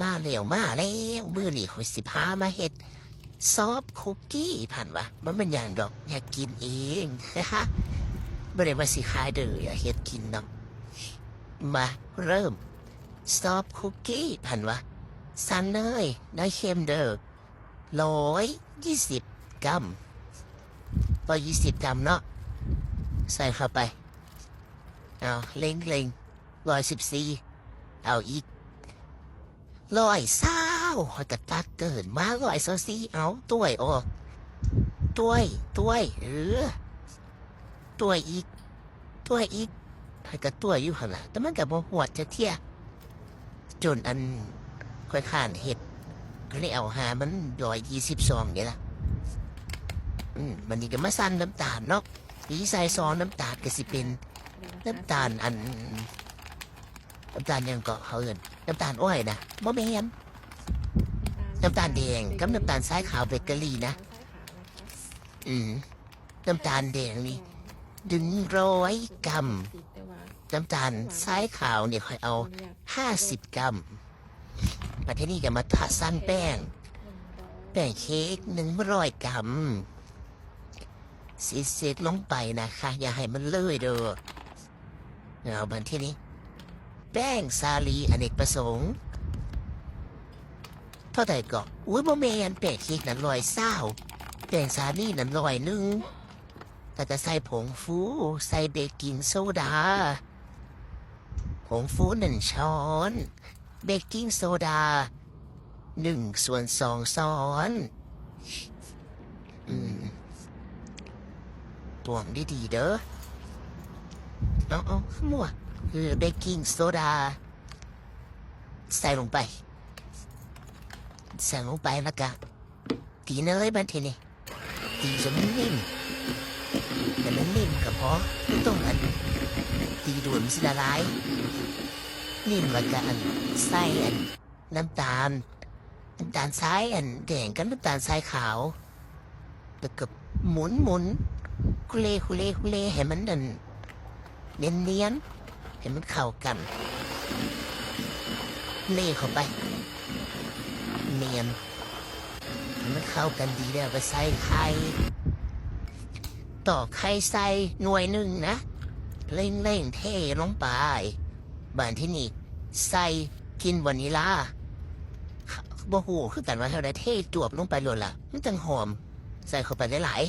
ມາແລ້ວ ມາແລ້ວ ມື້ນີ້ຂ້ອຍຊິພາມາເຮັດຊອບຄຸກກີ້ ພັນວ່າ ບໍ່ແມ່ນຫຍັງດອກ ຢາກກິນເອງ ບໍ່ໄດ້ວ່າຊິຂາຍເດີ ຢາກເຮັດກິນເນາະ. ມາເລີ່ມ ຊອບຄຸກກີ້ ພັນວ່າ ສັ່ນເລີຍ ໄດ້ເຄັມເດີ ຮ້ອຍຊາວກຣາມ ຮ້ອຍຊາວກຣາມເນາະ ໃສ່ເຂົ້າໄປ ເອົາ ເລັ່ງໆ ຮ້ອຍຊາວສີ່ ເອົາອີກ ຮ້ອຍຊາວ ຂ້ອຍກະຕັກເກີນມາ ຮ້ອຍຊາວສີ່ ເອົາ ຕວຍອອກ ຕວຍ ຕວຍ ເອີ ຕວຍອີກ ຕວຍອີກ ຂ້ອຍກະຕວຍຢູ່ຫັ້ນລະ ແຕ່ມັນກະບໍ່ຮວດຈັກເທື່ອ ຈົນອັນ ຂ້ອຍຄ້ານເຮັດ ກະເລີຍເອົາຫາມັນ ຮ້ອຍຊາວສອງນີ້ລະ. ອືມ ບາດນີ້ກະມາສັ່ນນ້ຳຕານເນາະ ຕີໃສ່ຊອງນ້ຳຕານ ກະຊິເປັນນ້ຳຕານອັນ ນ້ຳຕານຫຍັງເກາະ ເຂົາເອີ້ນນ້ຳຕານອ້ອຍນະ ບໍ່ແມ່ນ ນ້ຳຕານແດງກັບນ້ຳຕານຊາຍຂາວເບເກີຣີນະ. ອືມ ນ້ຳຕານແດງນີ້ໜຶ່ງຮ້ອຍກຣາມ ນ້ຳຕານຊາຍຂາວນີ້ຂ້ອຍເອົາຫ້າສິບກຣາມ. ບາດທີນີ້ກະມາທະ ສັ່ນແປ້ງ ແປ້ງເຄ້ກໜຶ່ງຮ້ອຍກຣາມ ຊິດໆລົງໄປນະຄະ ຢ່າໃຫ້ມັນເລີຍເດີ. ເອົາ ບາດທີນີ້ ແປ້ງສາລີອະເນກປະສົງ ເທົ່າໃດເກາະ? ໂອ້ຍ ບໍ່ແມ່ນ ແປ້ງເຄ້ກນັ້ນຮ້ອຍຊາວ ແປ້ງສາລີນັ້ນຮ້ອຍໜຶ່ງ ແລ້ວກະໃສ່ຜົງຟູ ໃສ່ເບກກິງໂຊດາ ຜົງຟູໜຶ່ງຊ້ອນ ເບກກິງໂຊດາໜຶ່ງສ່ວນສອງຊ້ອນ. ອືມ ຕວງດີໆເດີ. ເອົາໆ ໝວກ ເອີ ເບກກິງໂຊດາ ໃສ່ລົງໄປ ໃສ່ລົງໄປ ແລ້ວກະ ຕີເລີຍບາດທີນີ້ ຕີຈົນມັນນິ້ມ ໃຫ້ມັນນິ້ມກະພໍ ບໍ່ຕ້ອງອັນ ຕີໂດນມັນຊິລະລາຍ ນິ້ມແລ້ວກະອັນ ໃສ່ອັນ ນ້ຳຕານ ນ້ຳຕານຊາຍອັນແດງກັບນ້ຳຕານຊາຍຂາວ ແລ້ວກະໝຸນໆ ຄຸເລ ຄຸເລ ຄຸເລ ໃຫ້ມັນອັນ ນຽນໆ ໃຫ້ມັນເຂົ້າກັນ ເລເຂົ້າໄປ ນຽນ ໃຫ້ມັນເຂົ້າກັນດີແລ້ວກະໃສ່ໄຂ່ ຕອກໄຂ່ໃສ່ໜ່ວຍໜຶ່ງນະ ເລັ່ງໆ ເທລົງໄປ. ບາດທີນີ້ໃສ່ກິ່ນວານິລາ ບໍ່ຮູ້ຄືກັນວ່າເທົ່າໃດ ເທຈວບລົງໄປໂລດລະ ມັນຈັ່ງຫອມ. ໃສ່ເຂົ້າໄປຫຼາຍ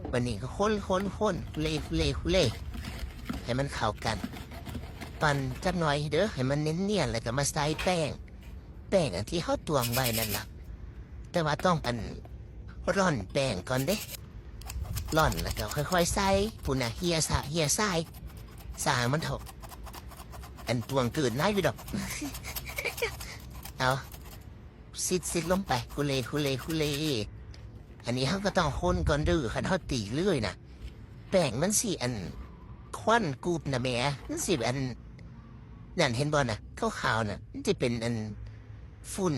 ໆ ບາດນີ້ກະຄົນໆໆ ເລ ເລ ເລ ໃຫ້ມັນເຂົ້າກັນ ປັ່ນຈັກໜ່ອຍເດີ ໃຫ້ມັນນຽນໆ ແລ້ວກະມາໃສ່ແປ້ງ ແປ້ງອັນທີ່ເຮົາຕວງໄວ້ນັ້ນລະ ແຕ່ວ່າຕ້ອງອັນ ຮ່ອນແປ້ງກ່ອນເດ້ ຮ່ອນແລ້ວກະຄ່ອຍໆໃສ່ ພຸ້ນນະ ເຫ່ຍຊະ ເຫ່ຍຊາຍ ຊ່າງມັນເຖາະ ອັນຕວງເກີນນາຍຢູ່ດອກ ເອົາ ຊິດໆລົງໄປ ຄຸເລ ຄຸເລ ຄຸເລ. ອັນນີ້ເຮົາກະຕ້ອງຄົນກ່ອນເດີ ຄັນເຮົາຕີເລື້ອຍນະ ແປ້ງມັນຊິອັນ ຄວັນກຸບນະແໝ ມັນຊິອັນ ນັ້ນເຫັນບໍ່ນະ ຂາວໆນະ ມັນຊິເປັນອັນ ຝຸ່ນ.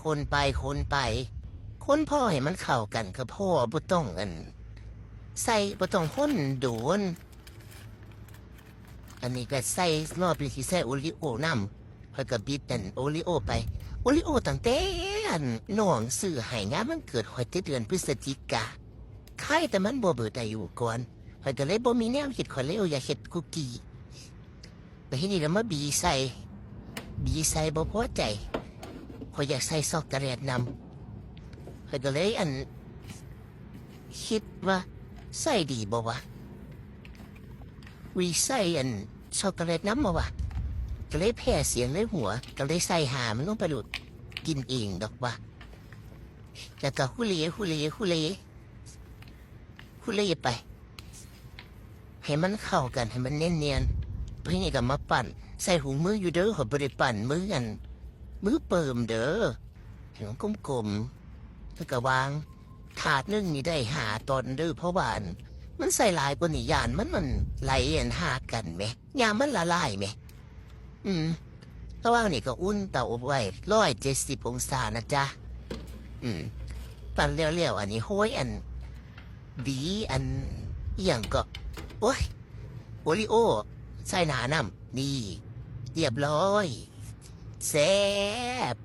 ຄົນໄປ ຄົນໄປ ຄົນພໍໃຫ້ມັນເຂົ້າກັນກະພໍ ບໍ່ຕ້ອງອັນ ໃສ່ ບໍ່ຕ້ອງຄົນໂດນ. ອັນນີ້ກະໃສ່ ລອບນີ້ຊິໃສ່ໂອຣີໂອນຳ ຂ້ອຍກະບິດອັນໂອຣີໂອໄປ ໂອຣີໂອຕັ້ງແຕ່ອັນນ້ອງຊື້ໃຫ້ງານວັນເກີດຂ້ອຍແຕ່ເດືອນພຶສຈິກາ ຂາຍແຕ່ມັນບໍ່ເບີດອາຍຸກ່ອນ ຂ້ອຍກະເລີຍບໍ່ມີແນວເຮັດ ຂ້ອຍເລີຍຢາກເຮັດຄຸກກີ້ ບາດທີນີ້ລະມາບີ່ໃສ່ ບີ່ໃສ່ບໍ່ພໍໃຈ ຂ້ອຍຢາກໃສ່ຊັອກໂກແລັດນຳ ຂ້ອຍກະເລີຍອັນ ຄິດວ່າໃສ່ດີບໍ່ວະ ວີໃສ່ອັນຊັອກໂກແລັດນຳບໍ່ວະ ກະເລີຍແພ້ສຽງໃນຫົວ ກະເລີຍໃສ່ຫາມັນລົງໄປໂລດ ກິນເອງດອກວະ ແລ້ວກະຄຸເລ ຄຸເລ ຄຸເລ ຄຸເລໄປ ໃຫ້ມັນເຂົ້າກັນ ໃຫ້ມັນນຽນໆ ບາດນີ້ກະມາປັ່ນ ໃສ່ຖົງມືຢູ່ເດີ ຂ້ອຍບໍ່ໄດ້ປັ່ນມືອັນ ມືເປິ້ມເດີ ໃຫ້ມັນກົມໆ ແລ້ວກະວາງ ຖາດໜຶ່ງນີ້ໄດ້ຫ້າຕອນເດີ ເພາະວ່າອັນ ມັນໃສ່ຫຼາຍກວ່ານີ້ ຢ້ານມັນ ມັນໄຫຼອັນ ຫາກັນແໝ ຍາມມັນລະລາຍແໝ. ອືມ ລະຫວ່າງນີ້ກະອຸ່ນເຕົາອົບໄວ້ ຮ້ອຍເຈັດສິບອົງສານະຈ໊ະ. ອືມ ປັ່ນແລ້ວໆ ອັນນີ້ໂຮຍອັນ ບີ່ອັນ ອີ່ຫຍັງເກາະ ໂອ້ຍ ໂອຣີໂອໃສ່ໜ້ານຳ ນີ້ ຮຽບຮ້ອຍ ແຊບ.